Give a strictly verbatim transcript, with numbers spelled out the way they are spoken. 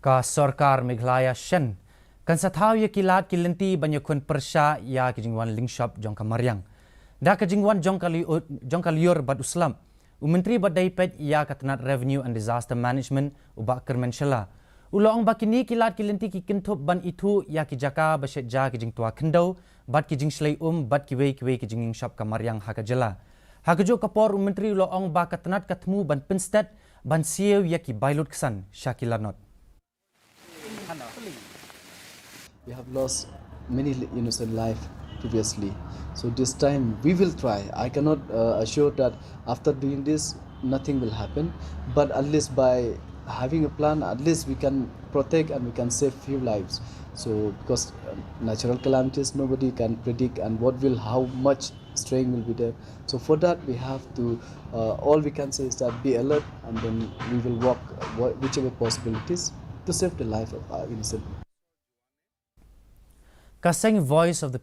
Ka sorkar Meghalaya shen kan sa thaw ïa ki lad ki lynti ban ïakhun pyrshah ïa ki jingwan lyngshop jong ka mariang. Da ka jingwan jong ka liur, jong ka liur bad u slap, u Myntri ba dei peit ïa ka tnat Revenue and Disaster Management, u Bah Kyrmen Shylla, u la ong ba kine ki lad ki lynti ki kynthup ban ithuh ïa ki jaka ba shet ja ki jingtwa khyndew bad ki jingshlei um bad kiwei kiwei ki jinglyngshop ka mariang ha ka jylla. Ha kajuh ka por u Myntri u la ong ba ka tnat ka thmu ban pynstet ban siew ïa ki bai lutksan sha ki lanot. We have lost many li- innocent life previously. So this time we will try. I cannot uh, assure that after doing this, nothing will happen. But at least by having a plan, at least we can protect and we can save few lives. So because uh, natural calamities, nobody can predict and what will, how much strain will be there. So for that, we have to, uh, all we can say is that be alert, and then we will work wh- whichever possibilities to save the life of our innocent. Ka seng Voice of the